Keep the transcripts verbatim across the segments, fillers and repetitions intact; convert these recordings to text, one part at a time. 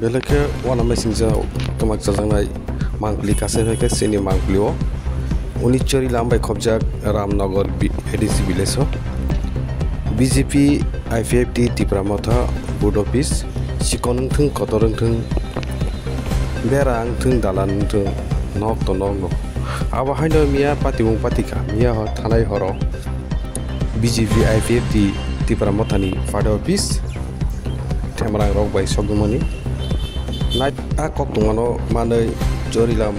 Belai khe uanama singcha kwmak chajaknai mangpili kasai bai khe chini mangpili o. Uni chori lam bai khobjak Ramnagar bi-, A D C village o. B J P I P F T Tipra Motha Board Office, chikon wngthung, kotor wngthung, bera wngthung, dalan wngthung, nok to nok no. Abo haino miya patimung patikha, miya ho thanai horo B J P I P F T Tipra Mothani Party Office, themrang rok bai sokmani. Nai a kok tongmano manwi Chorilam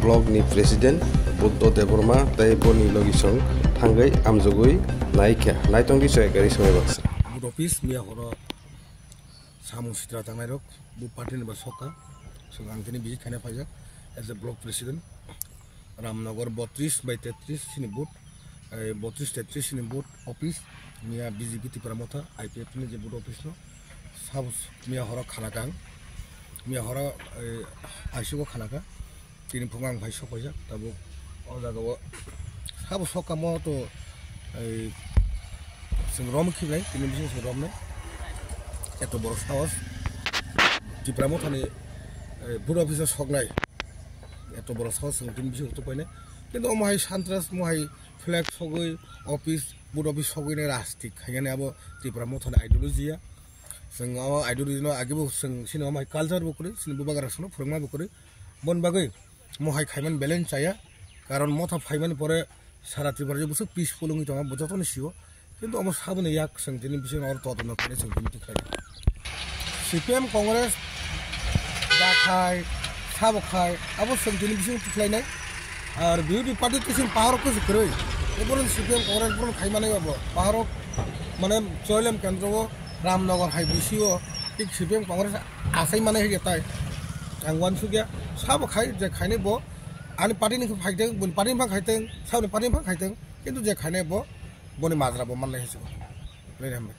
block ni president Buddho Debbarma tei boni logisong thangwi amjogwi naikha. Naitongdi soyakari soyabaksa. Board office miya horo samung sitra tangnai rok bo party ni ba sokha. So ang tini visit khaina phaijak as a block president. Ramnagar botris bai tetris sini booth, eh, botris tetris sini booth office, miya B J P Tipra Motha I P F ni je booth office no, sabo miya horo khana kang, miya horo, eh, aisugo khana ka, tini phungo ang phai sok paijak, tabuk o jaga o sabo sok kamo to, eh, chwng rom khibai, tini bising chwng rom nai, eto borok sahos, Tipra Motha ni, eh, booth office o sok nai. Eto borok sahos chwng tini bising tuk painai. Kintu omo hai santras, omo hai flag sogwi, office, booth office sogwi nai rastik khainani abo Tipra Motha ni ideology ya. Chwng o ideology no age bo chwng chini omo hai culture bo kwrwi, chini bubagra sono phwrwngma bo kwrwi. Boni bagwi omo hai khaimani balance chaya. Karon Motha phaimani pore sara Tripura je bwswk peaceful wngwi tongo, bo jotono sio. Kintu omo saboni yak chwng tini bising oro todonto khainai chwng tini tikhlai. C P M Congress da khai, sabo khai, abo chwng tini bising tikhlainai. Ar B J P party tising paharo kusu kwrwi. Eboni C P M Congress bono khai manai abo. Paharo mane Choilem kendro o, Ramnagar hai bisi o, tik C P M Congress asai manai hai tai. Ang uansukya, sabo khai, je khainai bo, ani party ni khai teng, boni party ni phang khai teng, saboni party ni phang khai teng, kintu je khainai bo, boni majra bo manlai hisibo. Lei hambai.